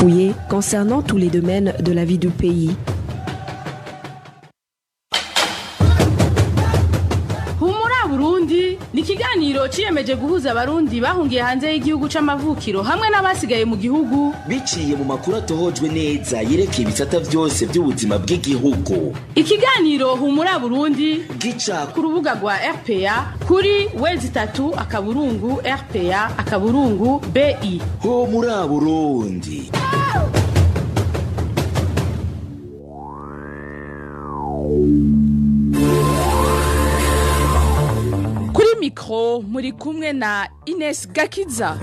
fouillée concernant tous les domaines de la vie du pays. Humura Burundi ni ikiganiro ciyemeje guhuza Abarundi bahungiye hanze y'igihugu c'amavukiro hamwe n'abasigaye mu gihugu, biciye mu makuru atohojwe neza yerekeye ibisata byose by'ubuzima bw'igihugu. Ikiganiro Humura Burundi gica ku rubuga rwa RPA kuri w3.rpa.bi. Ho muri Burundi. Kuri mikro muri kumwe na Ines Gakiza.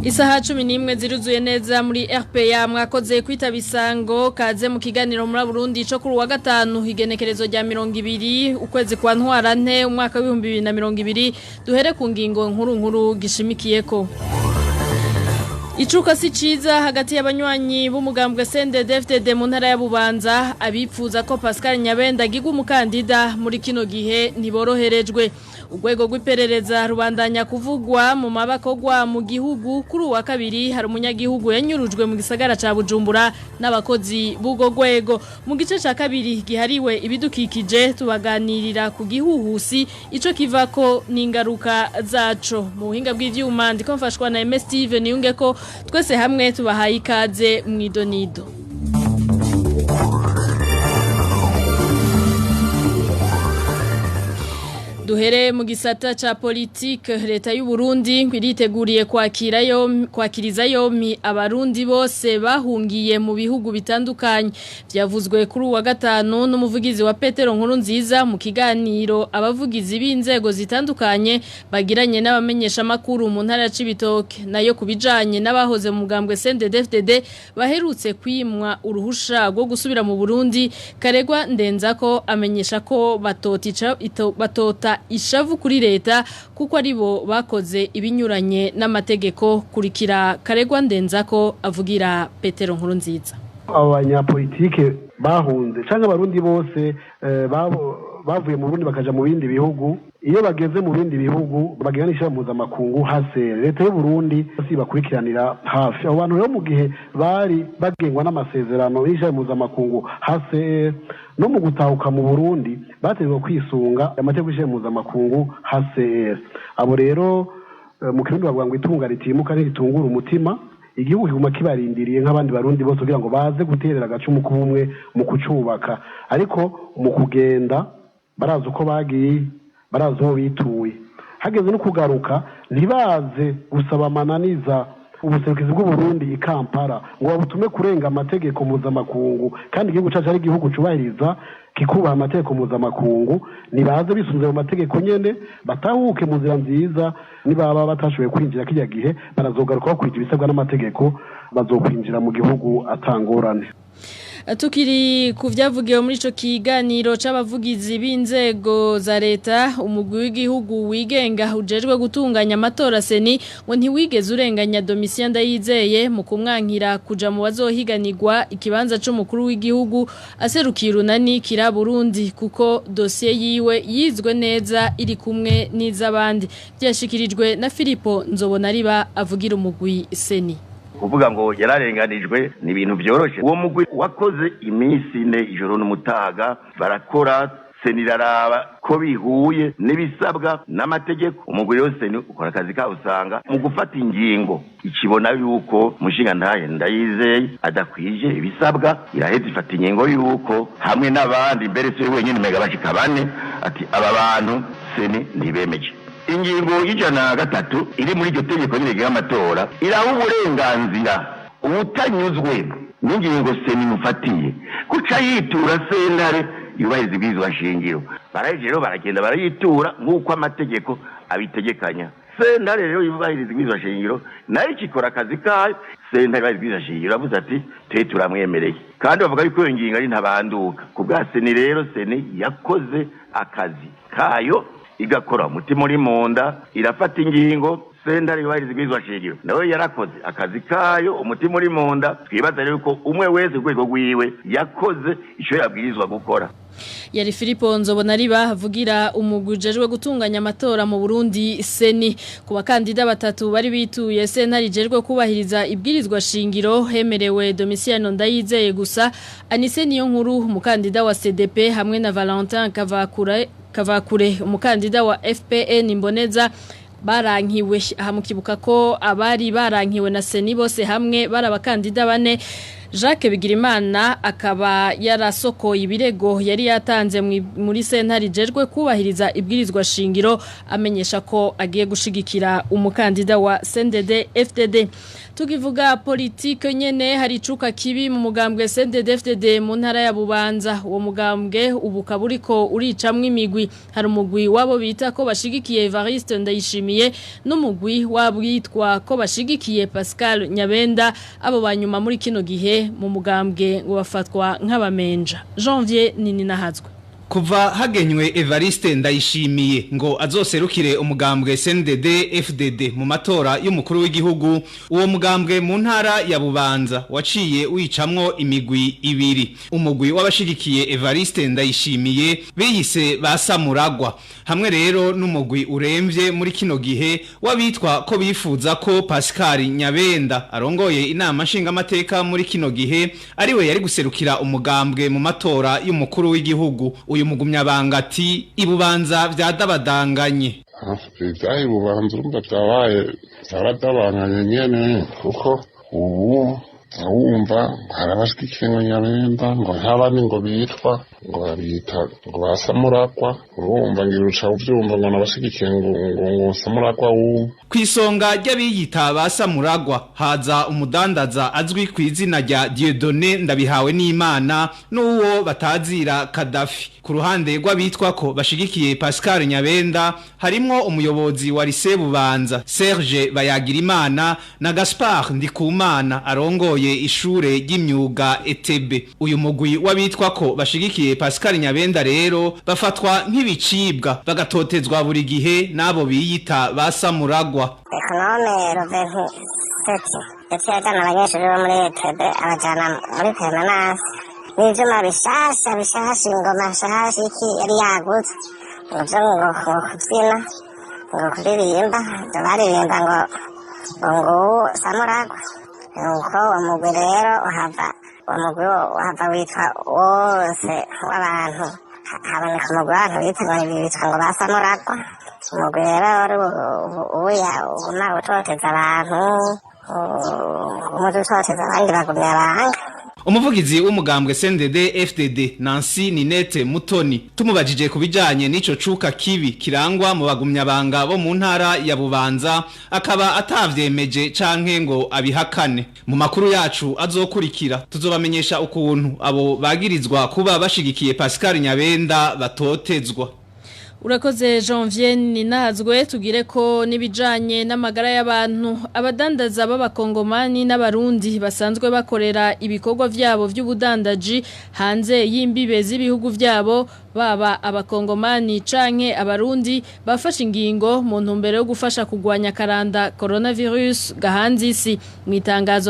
Isaha 11 ziruzuye neza muri RPA. Mwakoze kwitaba isango, kaze mu kiganiro muri Burundi cyo kuri wa gatanu, igenekerezo rya 20 ukwezi kwa Ntwarante umwaka w'2020. Duhere ku ngingo nkuru nkuru gishimikiyeko. Icuka si ciza hagati y'abanywanyi b'umugambwe CNDD-FDD mu ntara ya Bubanza. Abipfuza ko Pascal Nyabenda agirwa umukandida muri kino gihe ntiboroherejwe. Urwego rw'iperereza rubandanya kuvugwa mu mabakogwa mu gihugu. Kuri uwa kabiri hari umunyagihugu yanyurujwe mu gisagara ca Bujumbura n'abakozi b'urwo rwego. Mu gice ca kabiri gihariwe ibidukikije, tubaganirira ku gihuhusi, ico kivako n'ingaruka zaco. Mu buhinga bw'ivyuma ndiko mfashwa na MS Steve Niyunge ko. Twese hamwe tubahaye ikaze mwidonido. Duhere mu gisata ca politike. Leta y'u Burundi iriteguriye kwakira yo kwakiriza yompi Abarundi bose bahungiye mu bihugu bitandukanye. Byavuzwe kuri uwa gatanu n'umuvugizi wa Petero Nkurunziza mu kiganiro abavugizi b'inzego zitandukanye bagiranye n'abamenyesha makuru mu ntara ya Cibitoke. Nayo kubijanye n'abahoze mu mugambwe CNDD-FDD baherutse kwimwa uruhusha rwo gusubira mu Burundi, Karegwa Ndenzako amenyesha ko batotica batota ishavu kuri leta kuko aribo bakoze ibinyuranye n'amategeko. Kurikira Karegwa Ndenzako avugira Petero Nkurunziza. Abanyapolitike bahunze cyangwa Abarundi bose bavuye mu Burundi bakaja mu bindi bihugu, iyo bageze mu bindi bihugu bagira n'ishirahamwe mpuzamakungu HCR, leta y'u Burundi si bakurikiranira hafi abo bantu. Rero mu gihe bari bagengwa n'amasezerano y'ishirahamwe mpuzamakungu HCR, no mu gutahuka mu Burundi bategerezwa kwisunga amategeko y'ishirahamwe mpuzamakungu HCR. Abo rero, mu Kirundi bavuga ngo itunga ritimuka ntiritungura umutima. Igihugu kiguma kibarindiriye nk'abandi Barundi bose kugira ngo baze guterera agacumu k'ubumwe mu kucubaka. Ariko mu kugenda barazi uko bagiye, barazi uwo bituye. Hageze no kugaruka, ntibaze gusaba amananiza ubuserukizi bw'Uburundi i Kampala ngo babutume kurenga amategeko mpuzamakungu, kandi igihugu cacu ari igihugu cubahiriza, kikubaha amategeko mpuzamakungu. Nibaze bisunze mu mategeko nyene, batahuke mu nzira nziza. Nibaba batashoboye kwinjira kirya gihe, barazogaruka bakurikira ibisabwa n'amategeko, bazokwinjira mu gihugu atangorane. Tukiri ku byavugiwe muri ico kiganiro c'abavugizi b'inzego za leta, umugwi w'igihugu wigenga ujejwe gutunganya amatora CENI ngo ntiwigeze urenganya Domitien Ndayizeye mu kumwankira kuja mu bazohiganirwa ikibanza c'umukuru w'igihugu aserukiye urunani Kira Burundi, kuko dosiye yiwe yizwe neza iri kumwe n'iz'abandi. Byashikirijwe na Filipo Nzobonariba avugira umugwi CENI. Kuvuga ngo yararenganijwe ni ibintu byoroshe. Uwo mugwi wakoze iminsi 4, ijoro n'umutaga barakora. CENI iraraba ko bihuye n'ibisabwa n'amategeko. Umugwi rero CENI ukora akazi kawo, usanga mu gufata ingingo ikibona yuko umushingantahe Ndayizeye adakwije ibisabwa, iraheza ifata ingingo yuko hamwe n'abandi, mbere si we wenyine, mega bashika bane, ati aba bantu CENI ntibemeje. Ingingo y'103 iri muri iryo tegeko nyine ry'amatora iraha uburenganzira ubutanyuzwe n'ingingo CENI imufatiye guca yitura sentare yubahiriza ibwirizwa nshingiro. Baraheje rero baragenda barayitura nk'uko amategeko abitegekanya. Sentare rero yubahiriza ibwirizwa nshingiro nayo ikikora akazi kayo. Sentare yubahiriza ibwirizwa nshingiro iravuze ati twe turamwemereye, kandi bavuga yuko iyo ngingo ari ntabanduka ku bwa CENI. Rero CENI yakoze akazi kayo, igakora umutima uri mu nda, irafata ingingo. Sentare yubahiriza ibwirizwa shingiro nawe yarakoze akazi kayo, umutima uri munda. Twibaza rero ko umwe wese ku rwego rwiwe yakoze ico yabwirizwa gukora. Yari Filipo Nzobonariba avugira umugwi ujejwe gutunganya amatora mu Burundi CENI. Ku bakandida batatu bari bituye sentare ijejwe kubahiriza ibwirizwa shingiro, hemerewe Domitiano Ndayizeye gusa. Anise niyo nkuru, umukandida wa CDP, hamwe na Valentin Kavakure, umukandida wa FPN Imboneza, barankiwe. Aha mukibuka ko abari barankiwe na CENI bose hamwe bari abakandida bane. Jacques Bigirimana akaba yarasokoye ibirego yari yatanze muri sentare ijejwe kubahiriza ibwirizwa shingiro, amenyesha ko agiye gushigikira umukandida wa CNDD FDD. Tukivuga politike nyene, hari icuka kibi mu mugambwe CNDD FDD mu ntara ya Bubanza. Uwo mugambwe ubu kaburiko uricamwe imigwi. Hari umugwi wabo bita ko bashigikiye Evariste Ndayishimiye n'umugwi wabwitwa ko bashigikiye Pascal Nyabenda. Abo banyuma muri kino gihe mu mugambwe ngo bafatwa nk'abamenja. Janvier Nini nahazwe. Kuva hagenywe Evariste Ndayishimiye ngo azoserukire umugambwe CNDD FDD mu matora y'umukuru w'igihugu, uwo mugambwe mu ntara ya Bubanza waciye wicamwo imigwi ibiri. Umugwi w'abashigikiye Evariste Ndayishimiye biyise basamuragwa, hamwe rero n'umugwi uremvye muri kino gihe wabitwa ko bifuza ko Pascal Nyabenda arongoye inama nshingamateka muri kino gihe ariwe yari guserukira umugambwe mu matora y'umukuru w'igihugu. Uyu mugumyabanga ati ibubanza vyadabadanganye. Ivyaha ibubanza urumva vyabaye vyaradabanganye nyene, kuko ubu wumva hari abashigikiye ngo Nyabenda, ngo nk'abandi ngo bitwa ngo babita ngo basamurakwa. Urumva ngira uca uvyumva ngo nabashigikiye ngo samurakwa wubu. Kw'isonga ry'abiyita basamuragwa haza umudandaza azwi ku izina rya Dieudonné Ndabihawe n'Imana n'uwo batazira Kadafi. Ku ruhande rw'abitwa ko bashigikiye Pascal Nyabenda harimwo umuyobozi wa lycée Bubanza Serge Bayagirimana na Gaspard Ndikumana arongoye ishure ry'imyuga ETB. Uyu mugwi w'abitwa ko bashigikiye Pascal Nyabenda rero bafatwa nk'ibicibwa, bagatotezwa buri gihe n'abo biyita basamuragwa. Ekonome Roventu Seti yaciye ajana abanyeshuri bo muri ETB, abajana muri permanence n'ivyuma bishasha bishasha, ingoma nshasha, iki yari yagutse, ngo vyo ngo kuvyina, ngo kuririmba, ivyo baririmba ngo nguwu samuragwa. Nuko uwo mugwi rero uhava, uwo mugwi uhava witwa wose w'abantu, haboneka umugwi w'abantu bita ngo bitwa ngo basamuragwa. Umugwi rero wari uya uguma utoteza abantu, uguma utoteza abandi bagumya banga. Umuvugizi w'umugambwe CNDD FDD Nancy Ninette Mutoni, tumubajije kubijanye n'ico cuka kibi kirangwa mu bagumyabanga bo mu ntara ya Bubanza, akaba atavyemeje canke ngo abihakane. Mu makuru yacu azokurikira tuzobamenyesha ukuntu abo bagirizwa kuba bashigikiye Pascal Nyabenda batotezwa. Urakoze Janvier Ninahazwe. Tugire ko nibijanye n'amagara y'abantu. Abadandaza b'abakongomani n'abarundi basanzwe bakorera ibikorwa vyabo vy'ubudandaji hanze y'imbibe z'ibihugu vyabo, baba abakongomani canke abarundi, bafashe ingingo mu ntumbero yo gufasha kugwanya karanda coronavirus gahanze isi. Mu itangazo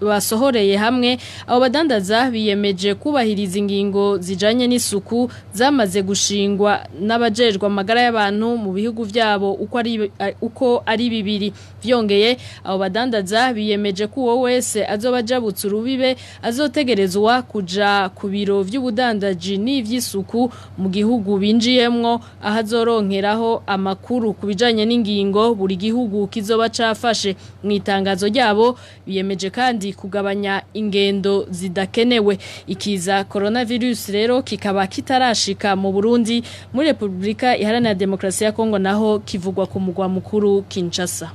basohoreye hamwe, abo badandaza biyemeje kubahiriza ingingo zijanye n'isuku zamaze gushingwa n'abajejwe amagara y'abantu mu bihugu vyabo uko ari bibiri. Vyongeye, abo badandaza biyemeje ko uwo wese azoba ajabutse urubibe azotegerezwa kuja ku biro vy'ubudandaji n'ivy'isuku mu gihugu binjiyemwo, ahazoronkeraho amakuru ku bijanye n'ingingo buri gihugu kizoba cafashe. Mu itangazo ryabo biyemeje kandi kugabanya ingendo zidakenewe. Ikiza coronavirus rero kikaba kitarashika mu Burundi. Muri Republika Iharanira Demokarasi ya Kongo naho kivugwa ku mugwa mukuru Kinshasa.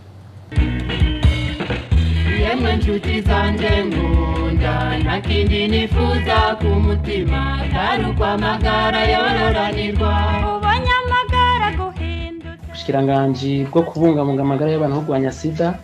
Yemwe nshuti zanje nkunda, nta kindi nifuza ku mutima atari uko amagara yororanirwa. Ubonye amagara guhindutse. Ubushikiranganji bwo kubungabunga amagara y'abantu no kurwanya sida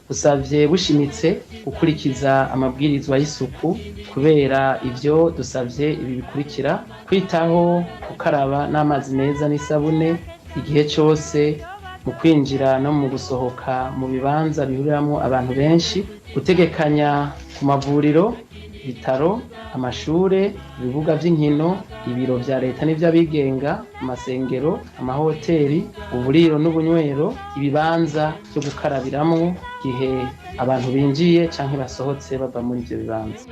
busavye bushimitse gukurikiza amabwirizwa y'isuku. Kubera ivyo, dusavye ibi bikurikira: kwitaho gukaraba n'amazi meza n'isabune igihe cose. mu kwinjira no mu gusohoka mu bibanza bihuriramwo abantu benshi, gutegekanya ku mavuriro, ibitaro, amashure, ibibuga vy'inkino, ibiro vya leta n'ivy'abigenga, amasengero, amahoteli, uburiro n'ubunywero, ibibanza vyo gukarabiramwo gihe abantu binjiye canke basohotse bava muri ivyo bibanza.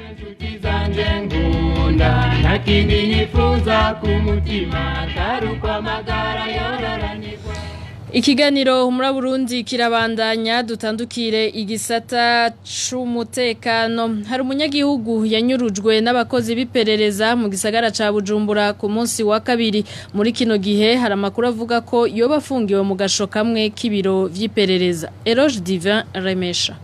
Ikiganiro muri Burundi kirabandanya, dutandukire igisata c'umutekano. Hari umunyagihugu yanyurujwe n'abakozi b'iperereza mu gisagara ca Bujumbura ku munsi wa kabiri. Muri kino gihe hari amakuru avuga ko yoba afungiwe mu gasho kamwe k'ibiro vy'iperereza. Eloge Divin Remesha.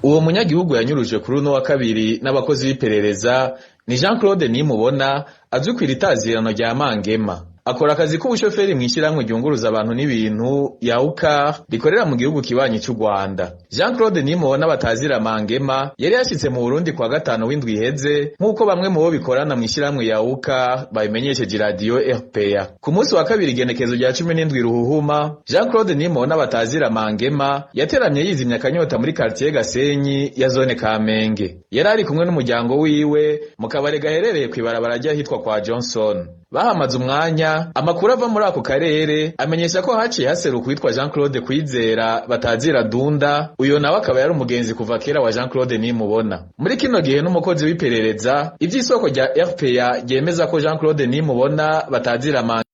Uwo munyagihugu yanyurujwe kuri uno wa kabiri n'abakozi b'iperereza ni Jean Claude Nimubona, azwi kw'itazirano rya Mangema. Akora akazi k'ubushoferi mw'ishyirahamwe ryunguruza abantu n'ibintu Yawuka rikorera mu gihugu kibanyi cy'u Rwanda. Jean Claude Nimubona batazira Mangema yari yashitse mu Burundi kwa gatanu w'indwi iheze, nk'uko bamwe mu bo bikorana mw'ishyirahamwe Yawuka babimenyesheje radio RPA. Ku munsi wa kabiri igenekezo rya 17 Ruhuhuma, Jean Claude Nimubona batazira Mangema yateramye yizimya akanyota muri quartier Gasenyi ya zone Kamenge. Yari ari kumwe n'umuryango wiwe mu kabare gaherereye kw'ibarabara ry'ahitwa kwa Johnson. Bahamaze umwanya, amakuru ava muri ako karere amenyesha ko haciye haseruka uwitwa Jean Claude Kwizera batazira Dunda, uyo nawe akaba yari umugenzi kuva kera wa Jean Claude Nimubona. Muri kino gihe n'umukozi w'iperereza ivy'isoko rya RPA ryemeza ko Jean Claude Nimubona batazira Mangema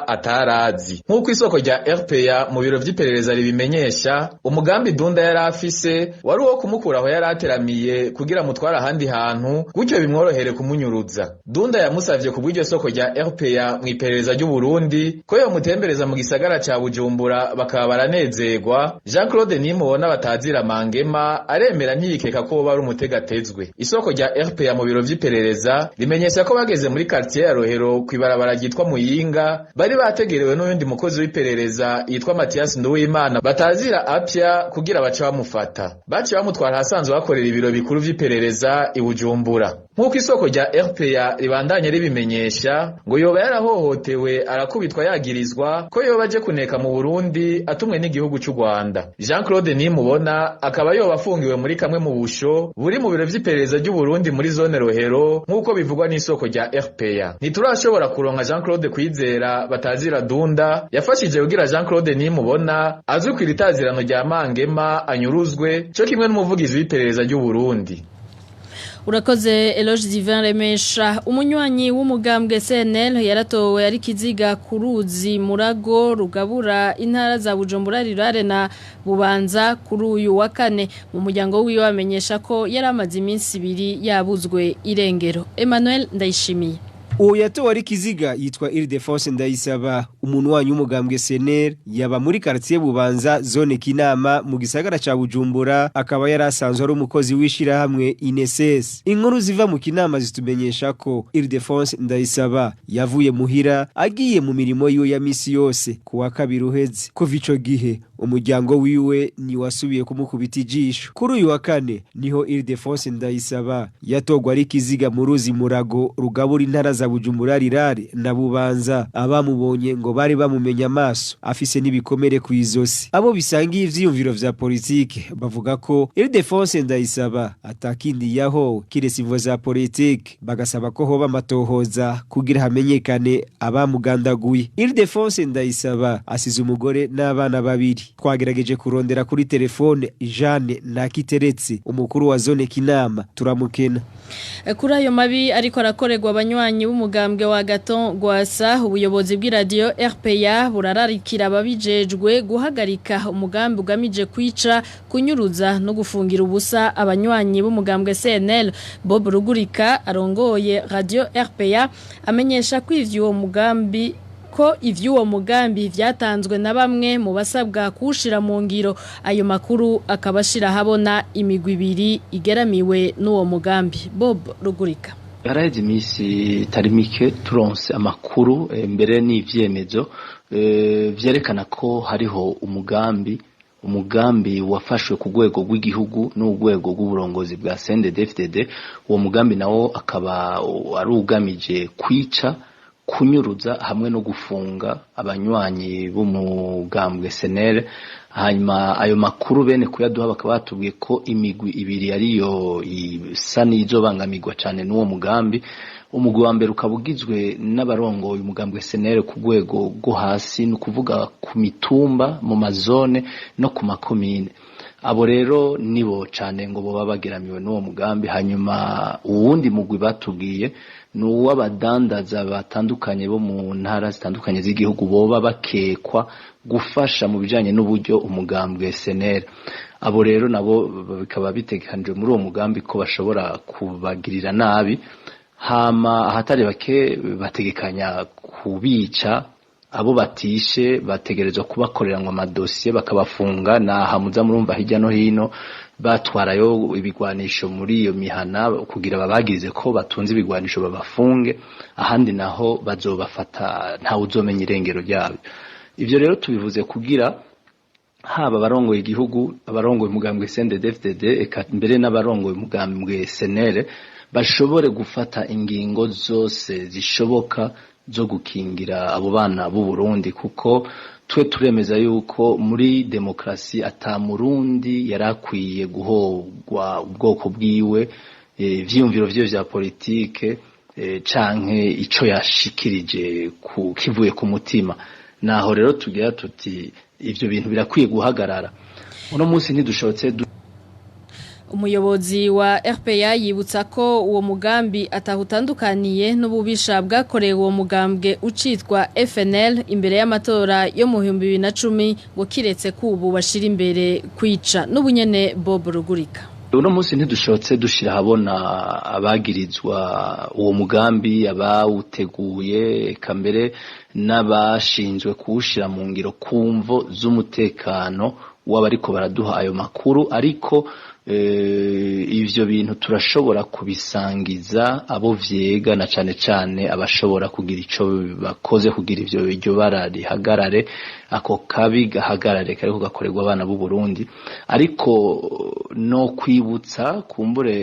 atarazi. Nk'uko isoko rya RPA mu biro vy'iperereza ribimenyesha, umugambi Dunda yari afise wari uwo kumukura aho yari ateramiye kugira mutware ahandi hantu, gutyo bimworohere kumunyuruza. Dunda yamusavye ku bw'iryo soko rya RPA mu iperereza ry'u Burundi ko yomutembereza mu gisagara ca Bujumbura bakaba baranezerwa. Jean Claude Nimubona batazira Mangema aremera ntiyikeka ko boba ari umutegatezwe. Isoko rya RPA mu biro vy'iperereza rimenyesha ko bageze muri quartier ya Rohero kw'ibarabara ryitwa Muyinga bari bategerewe n'uyundi mukozi w'iperereza yitwa Mathias Nduwimana batazira Apya kugira bace bamufata. Bace bamutwara ahasanzwe bakorera ibiro bikuru vy'iperereza i Bujumbura. Nk'uko isoko rya RPA ribandanye ribimenyesha, ngo yoba yarahohotewe arakubitwa yagirizwa ko yoba aje kuneka mu Burundi atumwe n'igihugu c'u Rwanda. Jean Claude Nimubona akaba yoba afungiwe muri kamwe mu busho buri mu biro vy'iperereza ry'u Burundi muri zone Rohero, nk'uko bivugwa n'isoko rya RPA. Ntiturashobora kuronka Jean Claude Kwizera batazira Dunda yafashije kugira Jean Claude Nimubona azwi kw'itazirano rya Mangema anyuruzwe, co kimwe n'umuvugizi w'iperereza ry'u Burundi. Urakoze Eloge Divin Remesha. Umunywanyi w'umugambwe CNL yaratowe ari kiziga ku ruzi Murago rugabura intara za Bujumbura Rurare na Bubanza kuri uyu wa kane. Mu muryango wiwe bamenyesha ko yaramaze iminsi ibiri yabuzwe irengero. Emmanuel Ndayishimiye. Uwo yatowe ari kiziga yitwa Ildefonse Ndayisaba, umuntu wanyu w'umugambwe CNL, yaba muri quartier Bubanza zone Kinama mu gisagara ca Bujumbura, akaba yarasanzwe ari umukozi w'ishirahamwe INSS. Inkuru ziva mu Kinama zitumenyesha ko Ildefonse Ndayisaba yavuye muhira agiye mu mirimo yiwe ya misi yose kuwa kabiri uheze. Kuva ico gihe umuryango wiwe ni wasubiye kumukubita ijisho. Kuri uyu wa kane niho Ildefonse Ndayisaba yatogwa ari kiziga mu ruzi Murago rugabura intara za Bujumbura Rirare na Bubanza. Abamubonye ngo bari bamumenya amaso afise n'ibikomere ku izosi. Abo bisangiye ivyiyumviro vya politike bavuga ko Ildefonse Ndayisaba atakindi yaho kiretse imvo za politike, bagasaba ko hoba amatohoza kugira hamenyekane abamugandaguye. Ildefonse Ndayisaba asize umugore n'abana babiri. Twagerageje kurondera kuri telefone Jeanne Nakiteretse, umukuru wa zone Kinama, turamukena. Kuri ayo mabi ariko arakorerwa abanywanyi b'umugambwe wa Gaton Gwasa, ubuyobozi bw'iradio RPA burararikira ababijejwe guhagarika umugambi ugamije kwica, kunyuruza no gufungira ubusa abanywanyi b'umugambwe CNL. Bob Rugurika arongoye radio RPA amenyesha ko ivyo mugambi ko ivy'uwo mugambi vyatanzwe na bamwe mu basabwa kuwushira mu ngiro. Ayo makuru akabashira habona imigwi ibiri igeramiwe n'uwo mugambi. Bob Rugurika. Haraheze iminsi itari mike turonse amakuru mbere n'ivyemezo vyerekana ko hariho umugambi wafashwe ku rwego rw'igihugu n'urwego rw'uburongozi bwa CNDD-FDD. Uwo mugambi nawo akaba ari ugamije kwica, Kunyuruza hamwe no gufunga abanywanyi b'umugambwe SNL. Hanyuma ayo makuru bene kuyaduha bakaba batubwiye ko imigwi ibiri ariyo isa n'izobangamirwa cyane n'uwo mugambi. Umugwi wa mbere ukaba ugizwe n'abarongoye umugambwe SNL ku rwego rwo hasi, ni ukuvuga ku mitumba, mu mazone no ku makomine. Abo rero nibo cyane ngo boba bageramiwe n'uwo mugambi. Hanyuma uwundi mugwi batubwiye ni uw'abadandaza batandukanye bo mu ntara zitandukanye z'igihugu, boba bakekwa gufasha mu bijanye n'uburyo umugambwe SNL. Abo rero nabo bikaba bitegekanijwe muri uwo mugambi ko bashobora kubagirira nabi. Hama ahatari bake bategekanya kubica. Abo batishe bategerezwa kubakorera ngo amadosiye, bakabafunga. Naha muza murumva hirya no hino batwarayo ibigwanisho muri iyo mihana kugira babagirize ko batunze ibigwanisho, babafunge. Ahandi naho bazobafata, ntawe uzomenya irengero ryabyo. Ivyo rero tubivuze kugira haba abarongoye igihugu, abarongoye umugambwe CNDD-FDD, eka mbere n'abarongoye umugambwe SNL, bashobore gufata ingingo zose zishoboka zo gukingira abo bana b'u Burundi, kuko twe turemeza yuko muri demokrasi ata Murundi yarakwiye guhogwa ubwoko bwiwe, ivyiyumviro vyiwe vya politike, canke ico yashikirije kivuye ku mutima. Naho rero tugira tuti ivyo bintu birakwiye guhagarara. Uno munsi ntidushobotse. Umuyobozi wa RPA yibutsa ko uwo mugambi atahutandukaniye n'ububisha bwakorewe uwo mugambwe ucitwa FNL imbere y'amatora yo mu 2010, ngo kiretse ko ubu bashira imbere kwica. N'ubunyene Bob Rugurika. Uno munsi ntidushobotse dushira habona abagirizwa uwo mugambi, abawuteguye, eka mbere n'abashinzwe kuwushira mu ngiro, kumvo z'umutekano w'abariko baraduha ayo makuru. Ariko ivyo bintu turashobora kubisangiza abo vyega, na cane cane abashobora kugira ico bakoze kugira ivyo iryo bara rihagarare, ako kabi gahagarare kariko gakorerwa abana b'u Burundi. Ariko no kwibutsa kumbure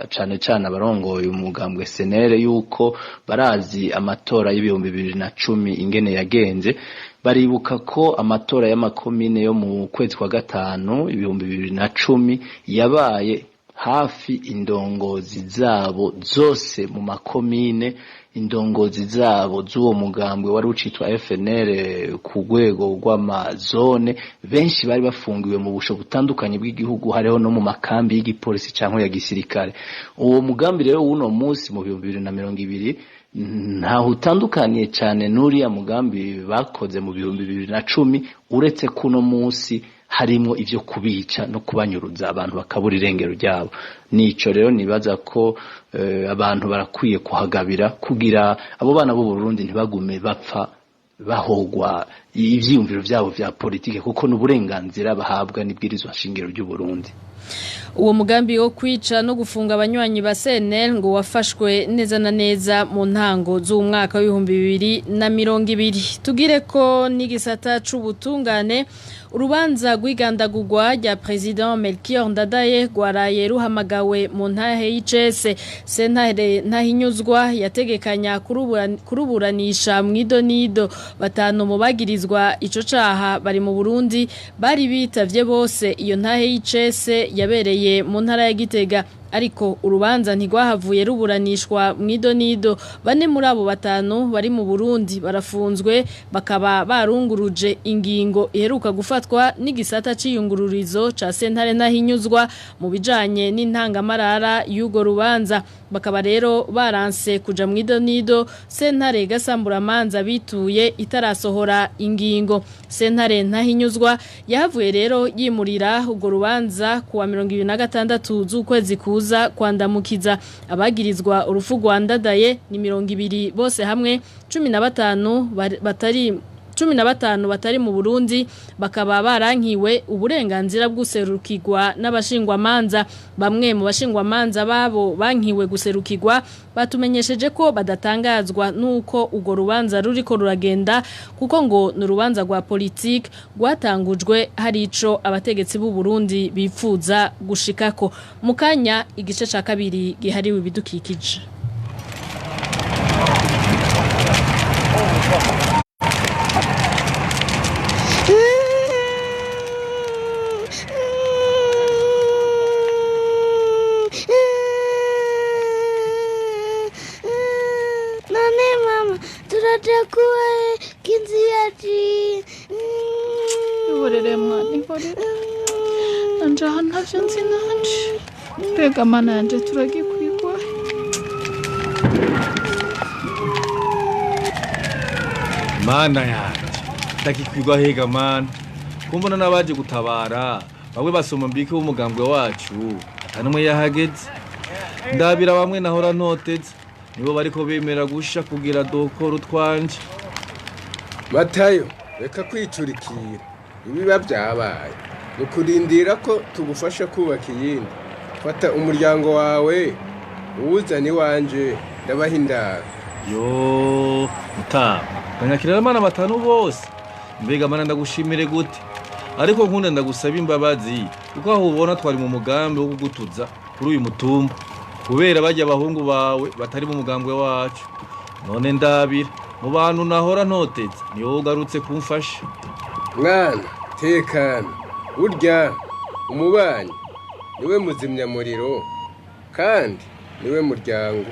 cane cane abarongoye umugambwe SNL yuko barazi amatora y'2010 ingene yagenze. Baribuka ko amatora y'amakomine yo mu kwezi kwa gatanu 2010 yabaye, hafi indongozi zabo zose mu makomine, indongozi zabo z'uwo mugambwe wari ucitwa FNL ku rwego rw'amazone, benshi bari bafungiwe mu busho butandukanye bw'igihugu, hariho no mu makambi y'igipolisi cyangwa ya gisirikare. Uwo mugambi rero w'uno munsi mu 2020 ntaho utandukaniye cyane n'uriya mugambi bakoze mu 2010, uretse kuno munsi harimo ivyo kubica no kubanyuruza, abantu bakabura irengero ryabo. Nico rero nibaza ko abantu barakwiye kuhagabira kugira abo bana b'u Burundi ntibagume bapfa bahogwa ivyiyumviro vyabo vya politike, kuko n'uburenganzira bahabwa n'ibwirizwa shingiro ry'u Burundi. Uwo mugambi wo kwica no gufunga abanywanyi ba CNL ngo wafashwe neza na neza mu ntango z'umwaka w'2020. Tugire ko n'igisata c'ubutungane, urubanza rw'igandagurwa rya President Melchior Ndadaye rwaraye ruhamagawe mu ntahe y'icese. Sentare Ntahinyuzwa yategekanya kuruburanisha mw'idonido batanu mu bagirizwa ico caha bari mu Burundi, bari bitavye bose iyo ntahe y'icese yabereye mu ntara ya Gitega, ariko urubanza ntigwahavuye ruburanishwa mw'idonido. Bane muri abo batanu bari mu Burundi barafunzwe, bakaba barunguruje ingingo iheruka gufatwa n'igisata c'iyungururizo ca sentare Ntahinyuzwa mu bijanye n'intangamarara y'ugo rubanza. Bakaba rero baranse kuja mw'idonido sentare gasamburamanza bituye itarasohora ingingo. Sentare Ntahinyuzwa yahavuye rero yimurira urwo rubanza kuwa 26 z'ukwezi kuza kwandamukiza. Abagirizwa urufu rwa Ndadaye ni 20 bose hamwe, 15 batari mu Burundi bakaba barankiwe uburenganzira bw'userukirwa n'abashingwamanza. Bamwe mu bashingwamanza babo bankiwe guserukirwa batumenyesheje ko badatangazwa nuko ugo rubanza ruriko ruragenda, kuko ngo ni urubanza rwa politike rwatangujwe hari ico abategetsi b'u Burundi bipfuza gushikako. Mukanya igice ca kabiri gihariwe ibidukikije. None mama turaja kuba kinzi yacu. Ihorere mwana, ihorere. Nanje aha ntavyo nzi nanje. Mbega mana yanje, turagikwigwa. Mana yanje, ndagikwirwa hega mana, kumbona n'abaje gutabara bamwe basoma mbike w'umugambwe wacu atanumwe yahageze. Ndabira bamwe nahora ntoteze nibo bariko bemera gusha kugira dukora utwanje. Matayo, reka kwicurikira. Ibiba byabaye ni ukurindira ko tugufasha kubaka iyindi. Fata umuryango wawe uwuzane iwanje, ndabaha indaro. Yo mutama, kanyakirira abana batanu bose. Mbega mana, ndagushimire gute? Ariko nkunda ndagusaba imbabazi, kuko aho ubona twari mu mugambi wo kugutuza kuri uyu mutumba kubera bajya abahungu bawe batari mu mugambwe wacu. None ndabira mu bantu nahora ntoteze ni wowe ugarutse kumfasha. Mwana, tekana. Urya umubanyi niwe muzimyamuriro kandi niwe muryango.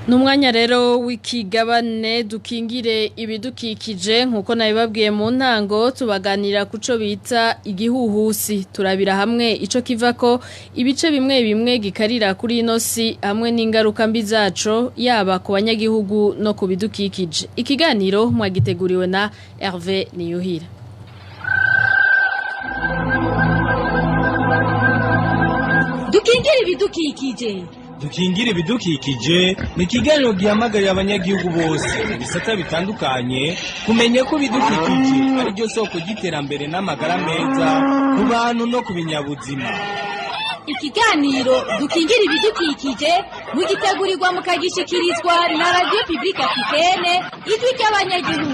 Numwanya rero w'ikigabane dukingire ibidukikije. Nkuko nabibabwiye mu ntango, tubaganira kuco bita igihuhusi. Turabira hamwe ico kivako, ibice bimwe bimwe gikarira kuri ino si, hamwe n'ingaruka mbi zaco yaba ku banyagihugu no ku bidukikije. Ikiganiro mwagiteguriwe na Hervé Niyuhira. Dukingire ibidukikije. Dukingire ibidukikije ni ikiganiro gihamagarira abanyagihugu bose mu bisata bitandukanye kumenya ko ibidukikije ari ryo soko ry'iterambere n'amagara meza ku bantu no ku binyabuzima. Ikiganiro Dukingire ibidukikije mugitegurirwa mukagishikirizwa na Radio Publique Africaine, Ijwi ry'Abanyagihugu.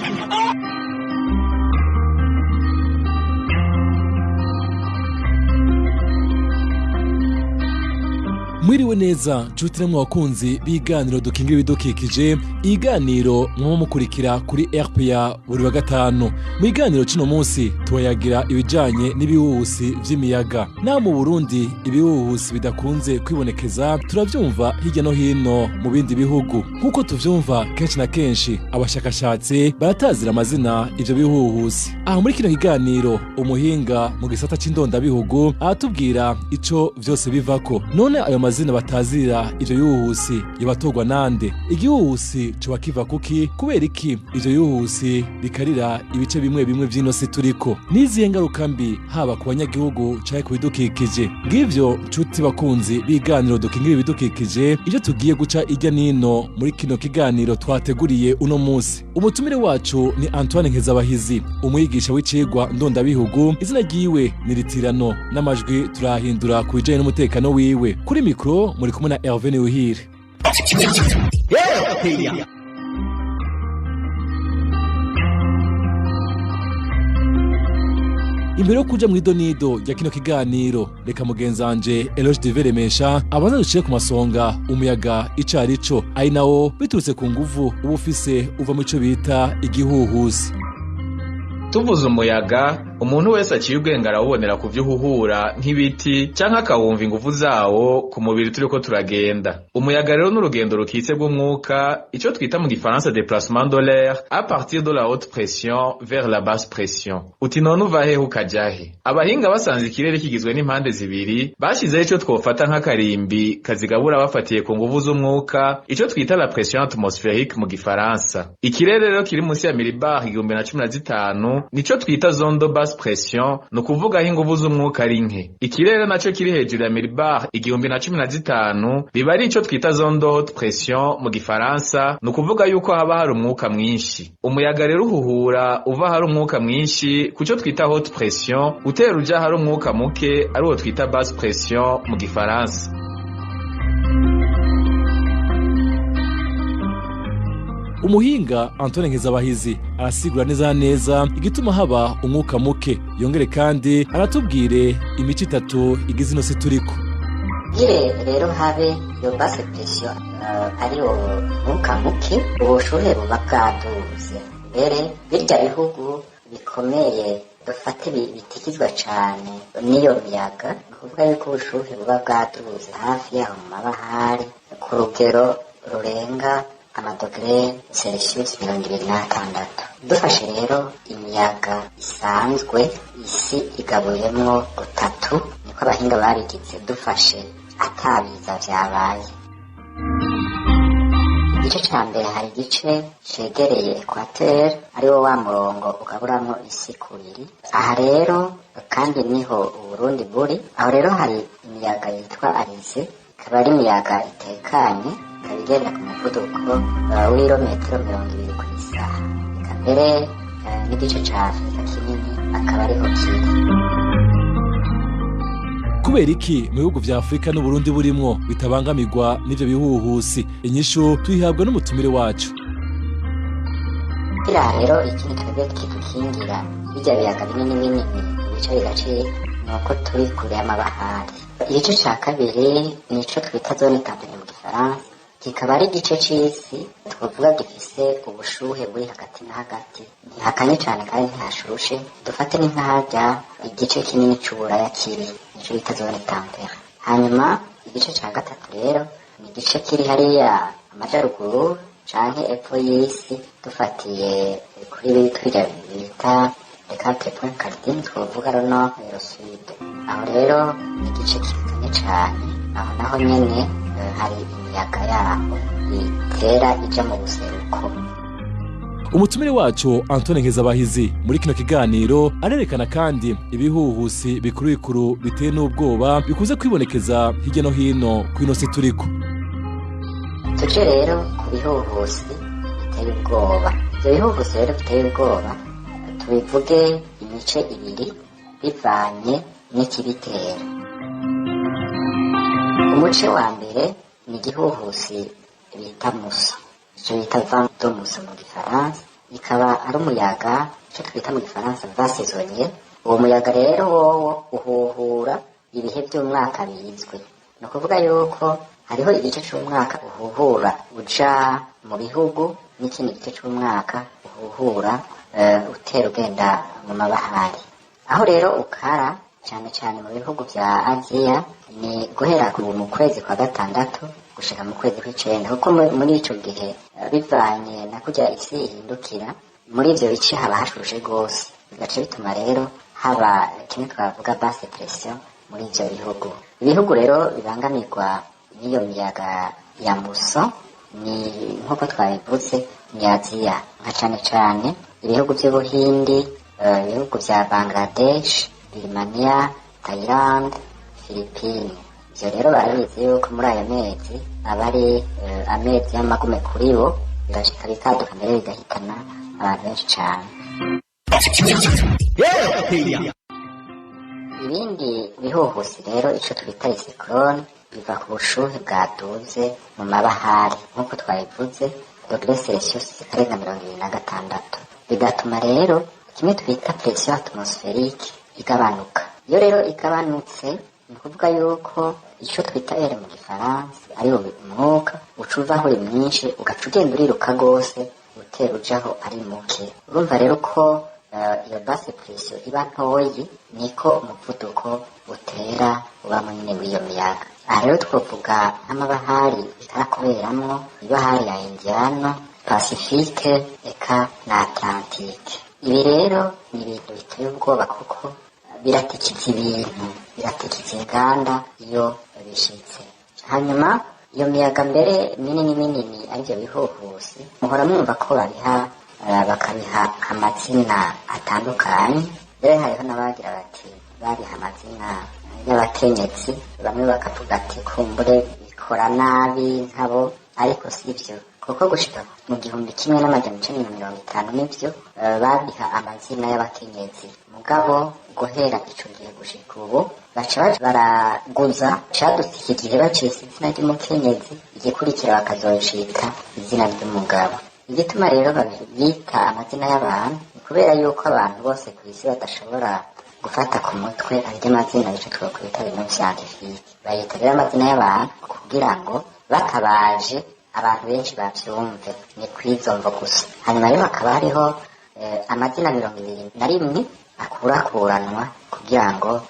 Mwiriwe neza nshuti namwe bakunzi b'iganiro dukingira ibidukikije, iganiro mwaba mukurikira kuri RPA buri wa gatanu. Mu iganiro cino munsi tubayagira ibijanye n'ibihuhusi vy'imiyaga. Naho mu Burundi ibihuhusi bidakunze kwibonekeza, turavyumva hirya no hino mu bindi bihugu. Nk'uko tuvyumva kenshi na kenshi, abashakashatsi baratazira amazina ivyo bihuhusi. Aho muri kino kiganiro umuhinga mu gisata c'indondabihugu aratubwira ico vyose bivako. None ayo mazina batazira ivyo bihuhusi yabatorwa nande? Igihuhusi coba kiva kuki? Kubera iki ivyo bihuhusi bikarira ibice bimwe bimwe vy'ino si turiko? Nizihe ngaruka mbi haba ku banyagihugu canke ku bidukikije? Ngivyo nshuti bakunzi b'iganiro dukingira ibidukikije, ivyo tugiye guca irya nino muri kino kiganiro twateguriye uno munsi. Umutumire wacu ni Antoine Nkezabahizi, umwigisha w'icigwa ndondabihugu. Izina ryiwe ni ritirano, n'amajwi turahindura ku bijanye n'umutekano wiwe. Kuri mikro muri kumwe na Hervé Niwuhire. Imbere yo kuja mw'idonido rya kino kiganiro, reka mugenzanje Eloge Diveremesha abanza ducire ku masonga umuyaga ico arico, ari nawo biturutse ku nguvu uba ufise uva mu ico bita igihuhusi. Tuvuze umuyaga, umuntu wese aciye ubwenge arawubonera ku vyo uhuhura nk'ibiti canke akawumva inguvu zawo ku mubiri turiko turagenda. Umuyaga rero n'urugendo rukitse rw'umwuka, ico twita mu gifaransa déplacement de l'air à partir de la haute pression vers la basse pression. Uti none uva hehe ukaja he? Abahinga basanze ikirere kigizwe n'impande zibiri, bashizeho ico twofata nk'akarimbi kazigabura bafatiye ku nguvu z'umwuka, ico twita la pression atmosphérique mu gifaransa. Ikirere rero kiri munsi ya milibar 1015 nico twita zone de basse pression, ni ukuvuga aho inguvu z'umwuka ari nke. Ikirere naco kiri hejuru ya milibar 1015 biba ari ico twita zone de haute pression mu gifaransa, ni ukuvuga yuko haba hari umwuka mwinshi. Umuyaga rero uhuhura uva hari umwuka mwinshi kuco twita haute pression, utera uja hari umwuka muke ari uwo twita basse pression mu gifaransa. Umuhinga Antoine Nkezabahizi arasigura neza neza igituma haba umwuka muke, yongere kandi aratubwire imico itatu igize ino si turiko. Gire rero habe iyo basse pression ari wo mwuka muke, ubushuhe buba bwaduze. Mbere birya bihugu bikomeye dufate bitikizwa cane n'iyo miyaga, ni ukuvuga yuko ubushuhe buba bwaduze hafi yaho mu mabahari ku rugero rurenga amadogere Celsius 26. Dufashe rero imiyaga isanzwe, isi igabuyemwo gutatu, niko abahinga babigize, dufashe atabiza vyabaye. Igice ca mbere, hari igice cegereye equateur, ariwo wa murongo ugaburamwo isi kubiri. Aha rero kandi niho Uburundi buri. Aho rero hari imiyaga yitwa Alizé, ikaba ari imiyaga itekanye, ikaba igenda ku muvuduko w'ibirometero 20 ku isaha. Eka mbere n'igice ca Afurika kinini akaba ariho kiri. Kubera iki mu bihugu vya Afurika n'Uburundi burimwo bitabangamirwa n'ivyo bihuhusi? Inyishu tuyihabwa n'umutumire wacu. Kiriya rero, ikindi twebwe kidukingira birya biyaga binini binini ibice bigacika ni uko turi kure y'amabahari. Igice ca kabiri nico twita zone tempérée mu gifaransa, kikaba ari igice c'isi twovuga gifise ubushuhe buri hagati na hagati, ntihakanye cane kandi ntihashushe. Dufate ni nk'aharya igice kinini c'Uburaya kiri, nico bita zone tempérée. Hanyuma igice ca gatatu rero ni igice kiri hariya amajaruguru canke epfo y'isi, dufatiye kuri turya bita les quatre points cardinaux, twovuga le nord et le sud. Aho rero ni igice kikanye cane. Aho naho nyene hari imiyaga yaho itera ija mu buseruko. Umutumire wacu Antoine Nkezabahizi muri kino kiganiro arerekana kandi ibihuhusi bikuru bikuru biteye n'ubwoba bikunze kwibonekeza hirya no hino kw'ino si turiko. Tuje rero ku bihuhusi biteye ubwoba. Ivyo bihuhusi rero biteye ubwoba tubivuge imice ibiri bivanye n'ikibitera. Umuce wa mbere ni igihuhusi bita mousson, ico bita vent de mousson mu gifaransa, ikaba ari umuyaga ico twita mu gifaransa vent saisonnier. Uwo muyaga rero wowo uhuhura ibihe vy'umwaka bizwi. Ni ukuvuga yuko hariho igice c'umwaka uhuhura uja mu bihugu, n'ikindi gice c'umwaka uhuhura utera ugenda mu mabahari. Aho rero ukara cane cane mu bihugu vya Aziya ni guhera mu kwezi kwa gatandatu gushika mu kwezi kw'icenda, kuko muri ico gihe bivanye na kurya isi ihindukira, muri ivyo bice haba hashushe gose, bigaca bituma rero haba kimwe twavuga basse pression muri ivyo bihugu. Ibihugu rero bibangamirwa n'iyo miyaga ya mousson ni nk'uko twabivuze, ni Aziya, nka cane cane ibihugu vy'Ubuhindi, ibihugu vya Bangladesh, Birmania, Thailand, Philippines. Ivyo rero barabizi yuko muri ayo mezi aba ari amezi y'amagume kuri bo, birashika bikaduka mbere bigahitana abantu benshi cane. Ibindi bihuhusi rero, ico twita cyclone, biva ku bushuhe bwaduze mu mabahari, nk'uko twabivuze, dogere Celsius zikarenga 26, bigatuma rero kimwe twita pression atmosphérique igabanuka. Iyo rero igabanutse, ni ukuvuga yuko ico twita air mu gifaransa, ari wo umwuka, uca uvaho uri mwinshi, ugaca ugenda uriruka rwose utera ujaho ari muke. Urumva rero ko iyo basse pression iba ntoyi, niko umuvuduko utera uba munini w'iyo miyaga. Aha rero twovuga nk'amabahari bitarakuberamwo, ibahari ya Indiano, Pacifique eka na Atlantique. Ibi rero ni ibintu biteye ubwoba kuko biratikiza ibintu, biratikiza inganda iyo bishitse. Hanyuma iyo miyaga mbere minini minini, arivyo bihuhusi, muhora mwumva ko babiha bakabiha amazina atandukanye. Rero hariho n'abagira bati babiha amazina y'abakenyezi, bamwe bakavuga ati kumbure bikora nabi nkabo, ariko sivyo, kuko gushika mu 1950 nivyo babiha amazina y'abakenyezi, mugabo guhera ico gihe gushika ubu baca baraguza cadutse iki gihe bacise izina ry'umukenyezi, igikurikira bakazocita izina ry'umugabo. Igituma rero babita amazina y'abantu ni kubera yuko abantu bose ku isi badashobora Gufata ku mutwe andi mazina ico twokwita bino scientifique, bayita rero amazina y'abantu kugira ngo batabaje abantu benshi bavyumve, ni kw'izo mvo gusa. Hanyuma rero hakaba hariho amazina 21 akurakuranwa kugira ngo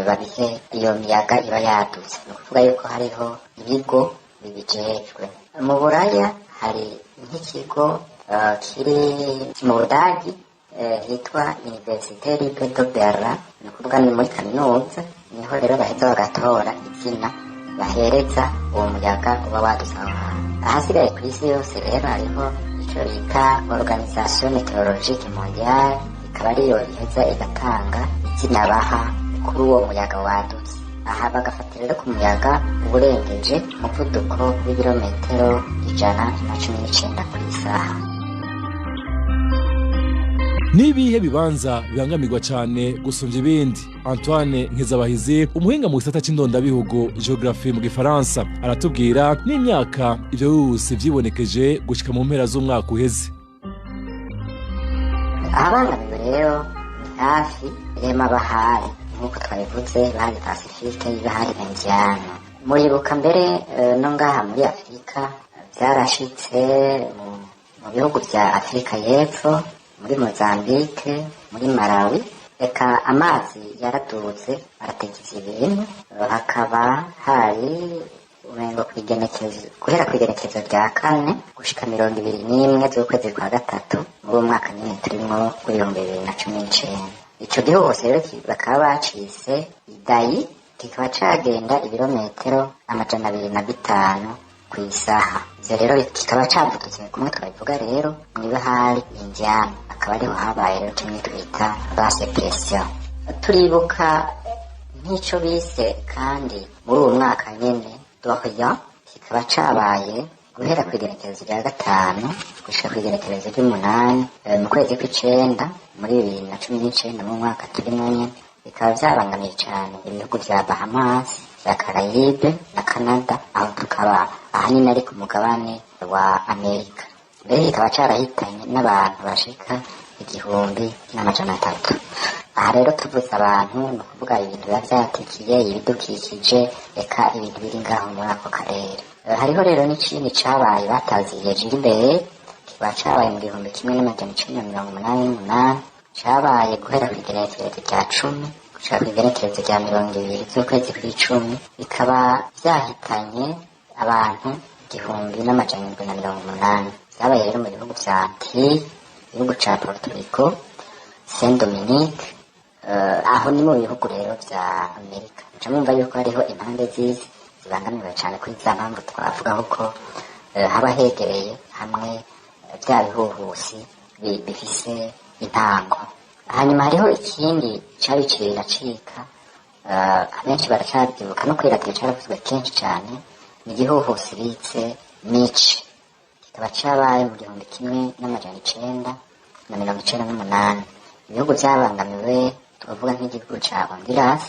babihe iyo miyaga iba yadutse. Ni ukuvuga yuko hariho ibigo bibijejwe. Mu Buraya hari nk'ikigo kiri mu Budagi, hitwa Université Libre de Berlin, ni ukuvuga ni muri kaminuza, niho rero baheza bagatora izina bahereza uwo muyaga uba wadutse aho hantu. Ahasigaye ku isi yose rero hariho ico bita Organisation Meteorologique Mondiale, ikaba ariyo iheza igatanga izina baha kuri uwo muyaga wadutse. Aha bagafatira rero ku muyaga uburengeje umuvuduko w'ibirometero 119 ku isaha. Nibihe bibanza bibangamirwa cyane gusumbya ibindi? Antoine Nkezabahizi, umuhinga mu gisata c'indondabihugu, géographie mu gifaransa, aratubwira n'imyaka ivyo bihuhusi vyibonekeje gushika mu mpera z'umwaka uheze. Ahabangamiwe rero ni hafi y'amabahari, nk'uko twabivuze, bahari Pasifike, bahari Indiano. Muribuka mbere no ngaha muri Afurika vyarashitse mu bihugu vya Afurika y'Epfo, muri Mozambique, muri Malawi, eka amazi yaradutse aratekiza ibintu. Hakaba hari umengo kw'igenekerezo, guhera kw'igenekerezo rya 4 gushika 21 z'ukwezi kwa gatatu muri uwo mwaka nyene turimwo w'2019. Ico gihuhusi rero bakaba bacise Idayi, kikaba cagenda ibirometero 205 kw'isaha. Ivyo rero kikaba cavudutse kumwe twabivuga rero mw'ibahari Indiana, akaba ariho habaye rero kimwe twita basse pression. Turibuka nk'ico bise kandi muri uwo mwaka nyene Dorian, kikaba cabaye guhera kw'igenekerezo rya 5 gushika kw'igenekerezo ry'umunani mu kwezi kw'icenda muri 2019, mu mwaka turimwo nyene, bikaba vyabangamiye cane ibihugu vya Bahamas, vya Caraïbe na Canada, aho tukaba ahanini ari ku mugabane wa Amerika. Mbere kikaba carahitanye n'abantu bashika 1300. Aha rero tuvuze abantu, ni ukuvuga ibintu biba vyatikiye ibidukikije, eka ibintu biri ngaho muri ako karere. Hariho rero n'ikindi cabaye bataziye Gilbert, kikaba cabaye mu 1988, cabaye guhera kw'igenekerezo rya 10 gushika kw'igenekerezo rya 20 z'ukwezi kw'icumi, bikaba vyahitanye abantu 1780. Vyabaye rero mu bihugu vya Antilles, igihugu ca Puerto Rico, Saint Dominique, aho ni mu bihugu rero vya Amerika. Muca mwumva yuko hariho impande z'isi zibangamiwe cane kuri za mpamvu twavuga ko haba hegereye hamwe vya bihuhusi bifise intango. Hanyuma hariho ikindi cabiciye biracika, abenshi baracavyibuka, no kuri radiyo caravuzwe kenshi cane, ni igihuhusi bise Mitch, kikaba cabaye mu 1998. Ibihugu vyabangamiwe twavuga nk'igihugu ca Honduras,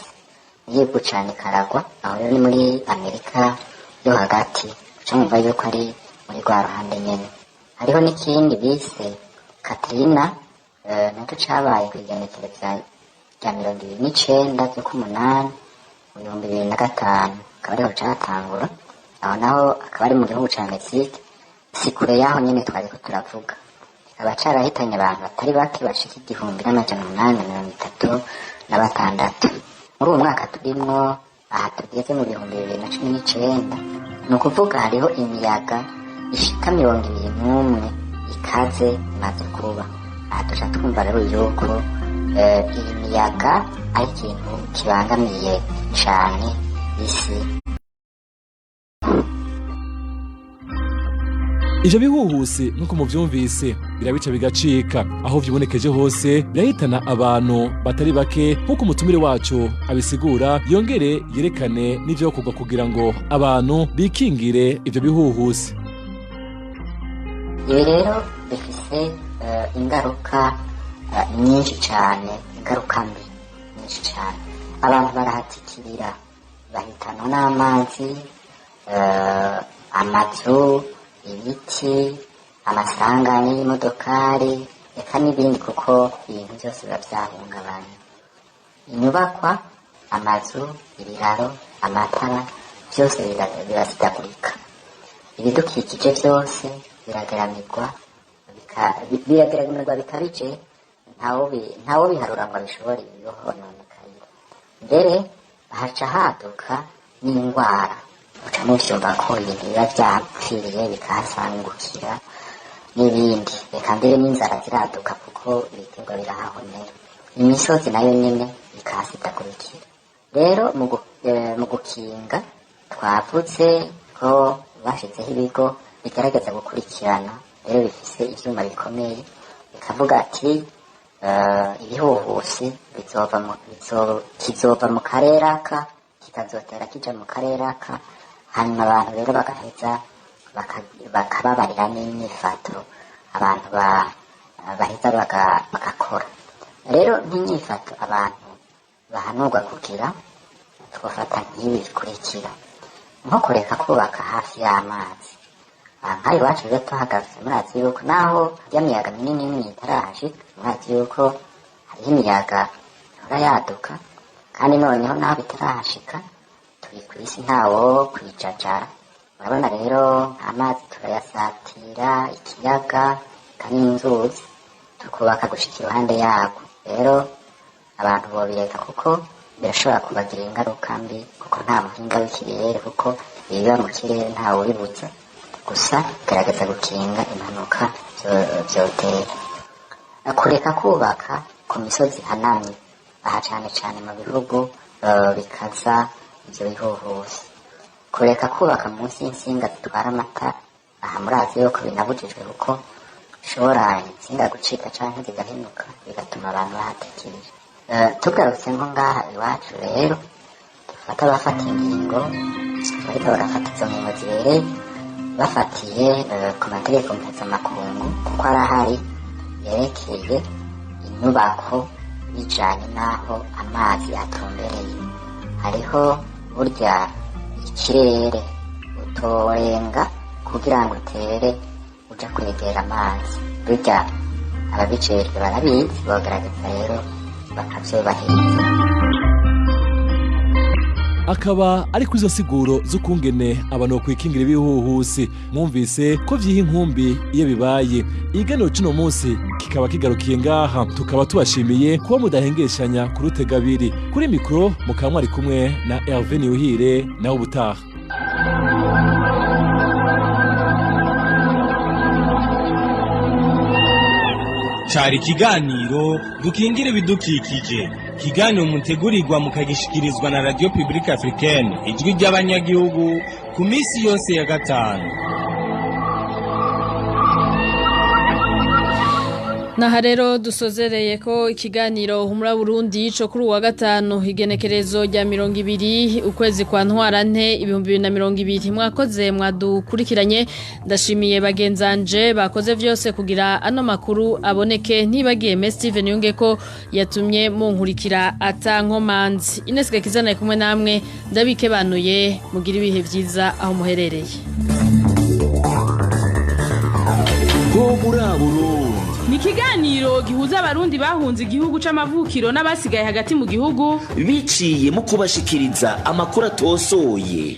igihugu ca Nicaragua, aho rero ni muri Amerika yo hagati, uca mwumva yuko ari muri rwa ruhande nyene. Hariho n'ikindi bise Katrina, naco cabaye kw'igenekerezo rya 29 z'ukumunani mu 2005, akaba ariho catangura. Aho naho akaba ari mu gihugu ca Mexique, si kure y'aho nyene twariko turavuga. Kikaba carahitanye abantu batari bake bashika 1836. Muri uwo mwaka turimwo, aha tugeze mu 2019, ni ukuvuga hariho imiyaga ishika 21 ikaze imaze kuba. Aha duca twumva rero yuko iyi miyaga ari ikintu kibangamiye cane isi. Ivyo bihuhusi nk'uko muvyumvise birabica bigacika, aho vyibonekeje hose birahitana abantu batari bake, nk'uko umutumire wacu abisigura, yongere yerekane n'ivyokorwa kugira ngo abantu bikingire ivyo bihuhusi. Ibi rero bifise ingaruka nyinshi cane, ingaruka mbi nyinshi cane. Abantu barahatikirira, bahitanwa n'amazi, amazu, ibiti, amasanganya y'imodokari, eka n'ibindi, kuko ibintu byose biba vyahungabanye. Inyubakwa, amazu, ibiraro, amatara, byose birasidagurika. Ibidukikije byose biragaramirwa, biragaramirwa bikabije, ntawo biharura ngo abishobore ibihononekaye. Mbere haca haduka n'indwara, uca muvyumva ko ibintu biba vyapfiriye bikahasangukira n'ibindi. Reka mbere n'inzara ziraduka kuko ibiterwa birahahonera. Imisozi nayo nyene ikahasidagurikira. Rero mu gukinga twavuze ko bashizeho ibigo bigerageza gukurikirana, rero bifise ivyuma bikomeye, bikavuga ati ibihuhusi kizova mu karere aka kikazotera kija mu karere aka. Hanyuma abantu rero bagaheza bakababarira n'inyifato abantu baheza bagakora. Rero nk'inyifato abantu bahanurwa kugira, twafata nk'ibi bikurikira: nko kureka kubaka hafi y'amazi. Nk'aha iwacu rero tuhagaze, murazi yuko naho ya miyaga minini minini itarahashika, murazi yuko hariho imiyaga ihora yaduka, kandi noneho naho bitarahashika turi ku isi ntawo kwijacara. Murabona rero amazi turayasatira, ikiyaga kandi n'inzuzi tukubaka gushika iruhande yako. Rero abantu bobireka kuko birashobora kubagira ingaruka mbi, kuko nta muhinga w'ikirere, kuko ibiba mu kirere ntawe ubibutsa. Gusa gerageza gukinga impanuka vyotera. Kureka kubaka ku misozi ihanamye, aha cane cane mu bihugu bikaza ivyo bihuhusi. Kureka kubaka munsi y'intsinga zitwara amatara, aha murazi yuko binabujijwe kuko bishobora intsinga gucika canke zigahenuka bigatuma abantu bahatikirira. Tugarutse nko ngaha iwacu rero, dufata abafata ingingo, bariko barafata izo ngingo zibereye bafatiye ku mategeko mpuzamakungu, kuko arahari yerekeye inyubako bijanye n'aho amazi atumbereye. Hariho burya ikirere utorenga kugira ngo utere uja kwegera amazi. Burya ababijejwe barabizi, bogerageza rero bakavyubahiriza. Akaba ari kuri izo siguro z'ukungene abantu bakwikingira ibihuhusi. Mwumvise ko vyiha inkumbi iyo bibaye. Ikiganiro c'uno munsi kikaba kigarukiye ngaha, tukaba tubashimiye kuba mudahengeshanya kurutega abiri. Kuri mikoro mukaba mwari kumwe na Hervé Niyuhire, nawe ubutaha. Cari ikiganiro dukingire ibidukikije, ikiganiro mutegurirwa mukagishikirizwa na Radio Publique Africaine, ijwi ry'abanyagihugu, ku minsi yose ya gatanu. Naha rero dusozereye ko ikiganiro Humura Burundi co kuri uwa gatanu, igenekerezo rya 20 ukwezi kwa ntwarante 2020. Mwakoze mwadukurikiranye, ndashimiye bagenzanje bakoze vyose kugira ano makuru aboneke, ntibagiye Me Steven Yunge ko yatumye munkurikira atankomanzi. Ines Gakizana kumwe namwe, ndabikebanuye, mugira ibihe vyiza aho muherereye. Humura Burundi ni ikiganiro gihuza abarundi bahunze igihugu c'amavukiro n'abasigaye hagati mu gihugu, biciye mu kubashikiriza amakuru atosoye.